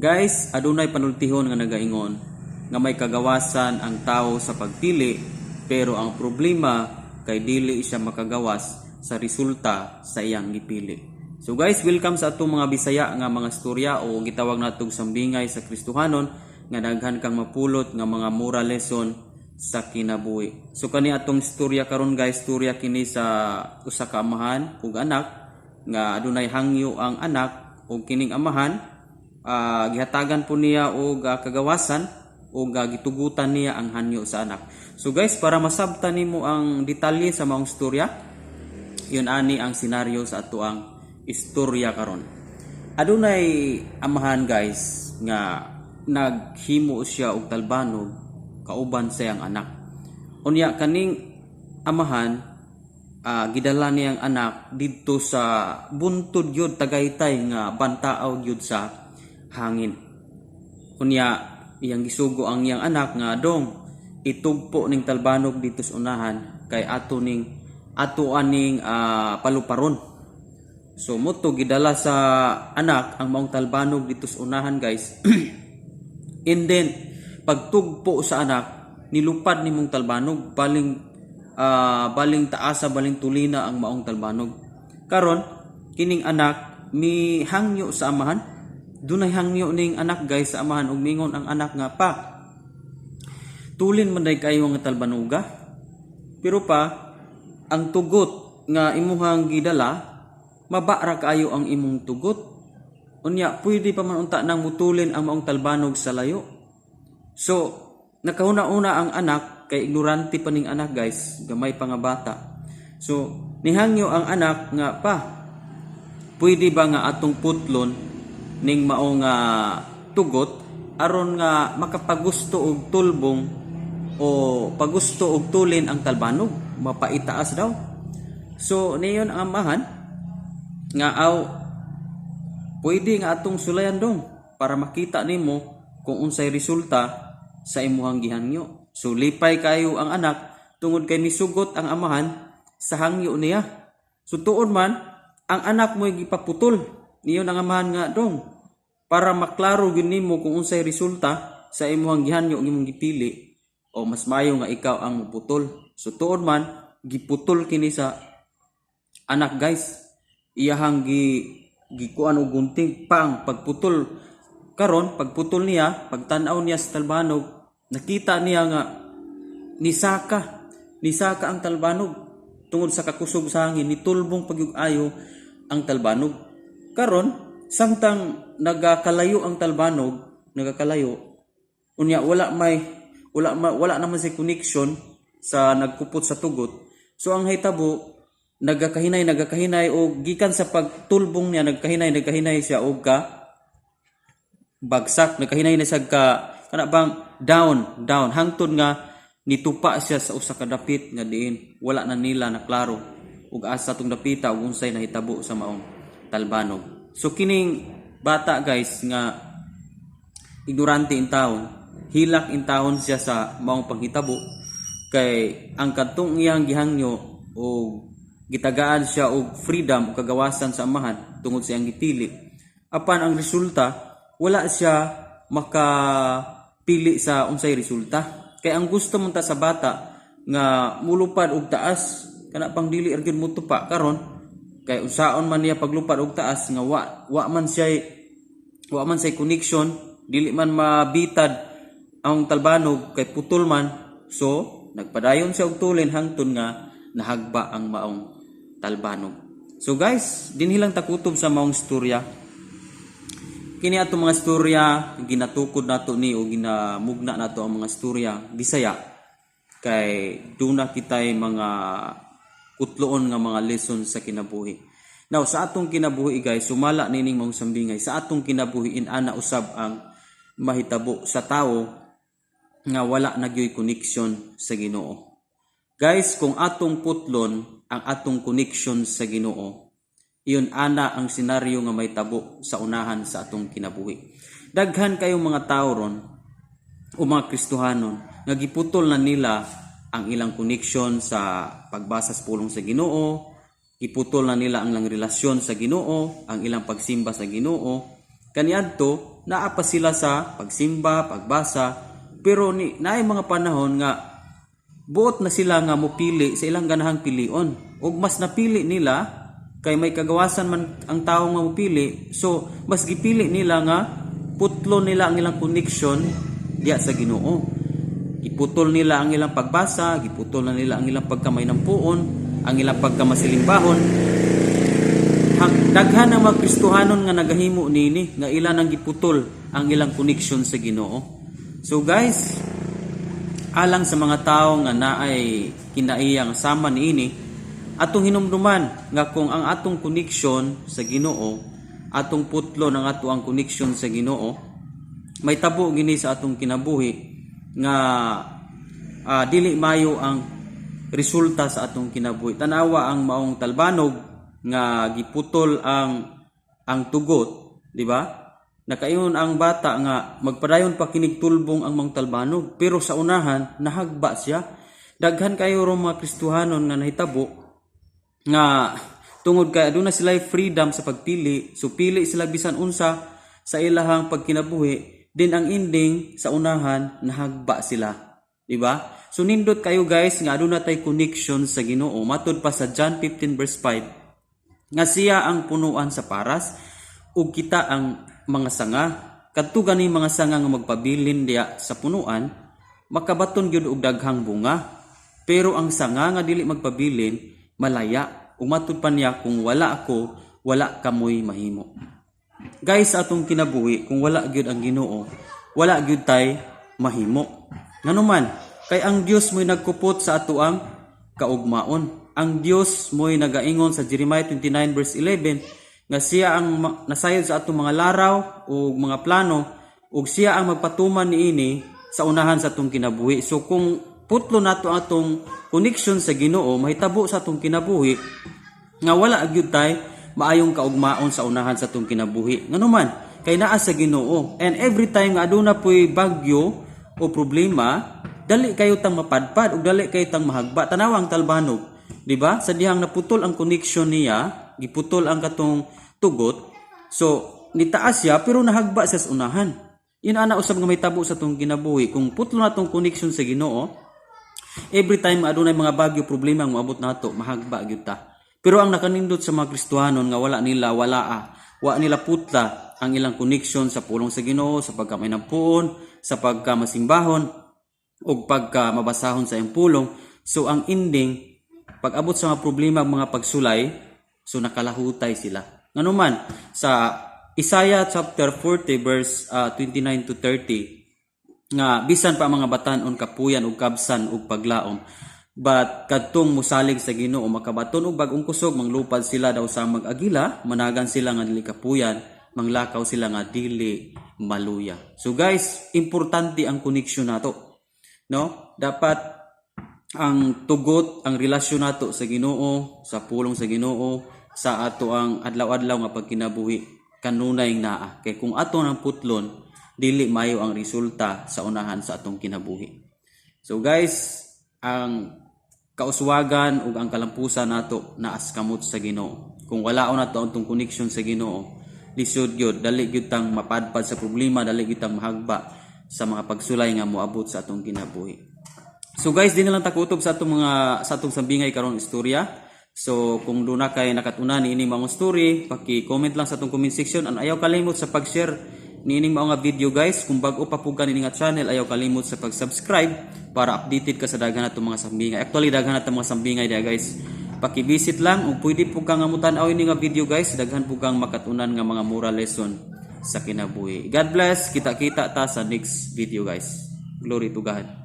Guys, adunay panultihon nga nagaingon nga may kagawasan ang tao sa pagpili, pero ang problema kay dili siya makagawas sa resulta sa iyang gipili. So guys, welcome sa atong mga Bisaya nga mga storya o gitawag natong sambingay sa Kristohanon nga daghan kang mapulot nga mga moral lesson sa kinabuhi. So kani atong istorya karon, guys, istorya kini sa usa ka amahan ug anak nga adunay hangyo ang anak, ug kining amahan gihatagan po niya og kagawasan ug gitugutan niya ang hangyo sa anak. So guys, para masabtan nimo ang detalye sa maong istorya, yun ani ang senaryo sa atoang istorya karon. Adunay amahan, guys, nga naghimo siya og talbanog kauban sa iyang anak. Unya kaning amahan, gidala niyang anak didto sa buntod yun, Tagaytay, nga bantaaw gyud sa hangin. Unya iyang gisugo ang iyang anak nga, "Dong, itugpo ning talbanog dito sa unahan kay ato aning paluparon." So moto gidala sa anak ang maong talbanog dito sa unahan, guys. And then pagtugpo sa anak, nilupad nimong talbanog, baling taasa, baling tulina ang maong talbanog. Karon kining anak mi hangyo sa amahan. Dunay hangyo ning anak, guys, sa amahan ug mingon ang anak nga, "Pa, tulin man day kayo nga talbanuga. Pero pa, ang tugot nga imuhang gidala, maba ra kaayo ang imong tugot. Unya, pwede pa man unta nang mutulin ang maong talbanog sa layo." So, nakahuna-una ang anak, kay ignorante pa ning anak, guys, gamay pa nga bata. So, nihangyo ang anak nga, "Pa, pwede ba nga atong putlon ning mao nga tugot aron nga makapagusto og tulbong o pagusto og tulin ang talbanog, mapaitaas daw?" So niyon ang amahan nga, "Aw, pwede nga atong sulayan, dong, para makita nimo kung unsay resulta sa imuhang gihangyo." So lipay kayo ang anak tungod kay misugot ang amahan sa hangyo niya. So tuon man ang anak mo gipaputol. Niyon ang amahan nga, "Dong, para maklaro gyud nimo kung unsay resulta sa imuhang gihangyo, imong gipili, o mas mayo nga ikaw ang muputol." So tuon man giputol kini sa anak, guys. Iyahang gikuan og gunting pang pagputol. Karon pagputol niya, pagtan-aw niya sa talbanog, nakita niya nga nisaka, nisaka ang talbanog tungod sa kakusog sa hangin, nitulbong pagyug-ayo ang talbanog. Karon samtang nagakalayo ang talbanog, nagakalayo, unya wala naman say connection sa nagkupot sa tugot. So ang hitabo, nagakahinay, nagakahinay, o gikan sa pagtulbong niya, nagkahinay, nagkahinay siya og ka bagsak, nagkahinay na siya ka kana bang down, down, hangtod nga nitupa siya sa usa ka dapit nga diin wala na nila na klaro ug asa tong dapita ug unsay nahitabo sa maong talbanog. So kining bata, guys, nga ignorante in taon, hilak in taon siya sa maong panghitabo kay ang kadtong iyang gihangyo o gitagaan siya og freedom o kagawasan sa amahan tungod sa iyang gipili. Apan ang resulta, wala siya makapili sa unsay resulta. Kay ang gusto man ta sa bata nga mulupad og taas, kana pang dili ra gyud motupa. Karon kay unsaon man niya paglupad og taas nga wa man siya connection, dili man mabitad ang talbanog kay putol man? So nagpadayon siya og tulin hangtod nga nahagba ang maong talbanog. So guys, dinhi lang takutob sa maong istorya. Kini atong mga istorya, ginatukod nato ni o ginamugna nato ang mga istorya Bisaya kay duna kitay mga kutloon nga mga lesson sa kinabuhi. Now, sa atong kinabuhi, guys, sumala nining maong sambingay, sa atong kinabuhi inana usab ang mahitabo sa tawo nga wala na gyoy connection sa Ginoo. Guys, kung atong putlon ang atong connection sa Ginoo, iyon ana ang senaryo nga mahitabo sa unahan sa atong kinabuhi. Daghan kayong mga tao ron o mga Kristohanon nga giputol na nila ang ilang connection sa pagbasa sa pulong sa Ginoo, giputol na nila ang ilang relasyon sa Ginoo, ang ilang pagsimba sa Ginoo. Kaniadto naa pa sila sa pagsimba, pagbasa, pero ni naay mga panahon nga buot na sila nga mopili sa ilang ganahang pilion. Ug mas napili nila kay may kagawasan man ang tawo nga mopili, so mas gipili nila nga putlo nila ang ilang connection diya sa Ginoo. Giputol nila ang ilang pagbasa, giputol na nila ang ilang pagkamahinampuon, ang ilang pagkamasilimbahon. Daghan ang mga Kristohanon nga nagahimo nini nga ila nang giputol ang ilang connection sa Ginoo. So guys, alang sa mga tawo nga naay kinaiya nga sama niini, atong hinumduman nga kung ang atong connection sa Ginoo, atong putlo ng ato ang connection sa Ginoo, may tabo gini sa atong kinabuhi nga dili mayo ang resulta sa atong kinabuhi. Tanawa ang maong talbanog nga giputol ang tugot, di ba? Nakaingon ang bata nga magpadayon pa kinig tulbong ang maong talbanog, pero sa unahan nahagba siya. Daghan kayo ro mga Kristohanon nga nahitabo nga tungod kay aduna sila freedom sa pagpili, so pili sila bisan unsa sa ilahang pagkinabuhi, din ang ending sa unahan nahagba sila, di ba? So nindot kayo, guys, nga aduna tay connection sa Ginoo, matud pa sa John 15 verse 5 nga siya ang punuan sa paras ug kita ang mga sanga. Kadto gani mga sanga nga magpabilin diya sa punuan makabaton gyud og daghang bunga, pero ang sanga nga dili magpabilin malaya. Ug matud pa niya, "Kung wala ako, wala kamoy mahimo." Guys, sa atong kinabuhi, kung wala gyud ang Ginoo, wala gyud tay mahimo. Nganuman kay ang Dios mo'y nagkupot sa ato ang kaugmaon. Ang Dios mo'y nagaingon sa Jeremiah 29 verse 11 nga siya ang nasayod sa atong mga laraw ug mga plano ug siya ang magpatuman niini sa unahan sa atong kinabuhi. So kung putlo nato atong connection sa Ginoo, mahitabo sa atong kinabuhi nga wala gyud tay maayong kaugmaon sa unahan sa atong kinabuhi. Nganuman kay naa sa Ginoo, and every time nga aduna po'y bagyo o problema, dali kayo tang mapadpad ug dali kayo tang mahagba. Tanawa ang talbanog, di ba? Sa dihang naputol ang connection niya, giputol ang katong tugot, so nitaas siya pero nahagba siya sa unahan. Yun ana usab nga mahitabo sa atong kinabuhi kung putlo na atong connection sa Ginoo. Every time adunay mga bagyo, problema ang moabot nato, mahagba gyud ta. Pero ang nakanindot sa mga Kristohanon nga wala nila wala wa nila putla ang ilang connection sa pulong sa Ginoo, sa pagkamahinampuon, sa pagkamasimbahon ug pagka mabasahon sa iyang pulong, so ang ending, pag abot sa mga problema, mga pagsulay, so nakalahutay sila. Nganuman sa Isaiah chapter 40 verse 29 to 30 nga bisan pa ang mga batan-on kapuyan ug kabsan ug paglaom, but kadtong musalig sa Ginoo makabaton og bag-ong kusog, manglupad sila daw sa mag-agila, managan sila nga dili kapuyan, manglakaw sila nga dili maluya. So guys, importante ang connection nato, no? Dapat ang tugot, ang relasyon nato sa Ginoo, sa pulong sa Ginoo, sa ato ang adlaw-adlaw nga pagkinabuhi, kanunay naa, kay kung ato nang putlon, dili mayo ang resulta sa unahan sa atong kinabuhi. So guys, ang kauswagan ug ang kalampusan nato naas kamot sa Ginoo. Kung wala nato ang atong connection sa Ginoo, lisod gyud, dali gyud tang mapadpad sa problema, dali gyud tang mahagba sa mga pagsulay nga moabot sa atong kinabuhi. So guys, di na lang takutob sa atong sambingay karon istorya. So kung duna kay nakatuna ni ini mga story, paki-comment lang sa atong comment section and ayaw kalimot sa pag-share niining mao nga video, guys. Kung bag-o pa pud ka niini nga channel, ayaw kalimot sa pag-subscribe para updated ka sa daghan natong mga sambingay. Actually, daghan natong mga sambingay diya, guys. Paki-visit lang ug pwede pud kang mutan-aw ini nga video, guys, daghan pud kang makatunan nga mga moral lesson sa kinabuhi. God bless. Kita-kita ta sa next video, guys. Glory to God.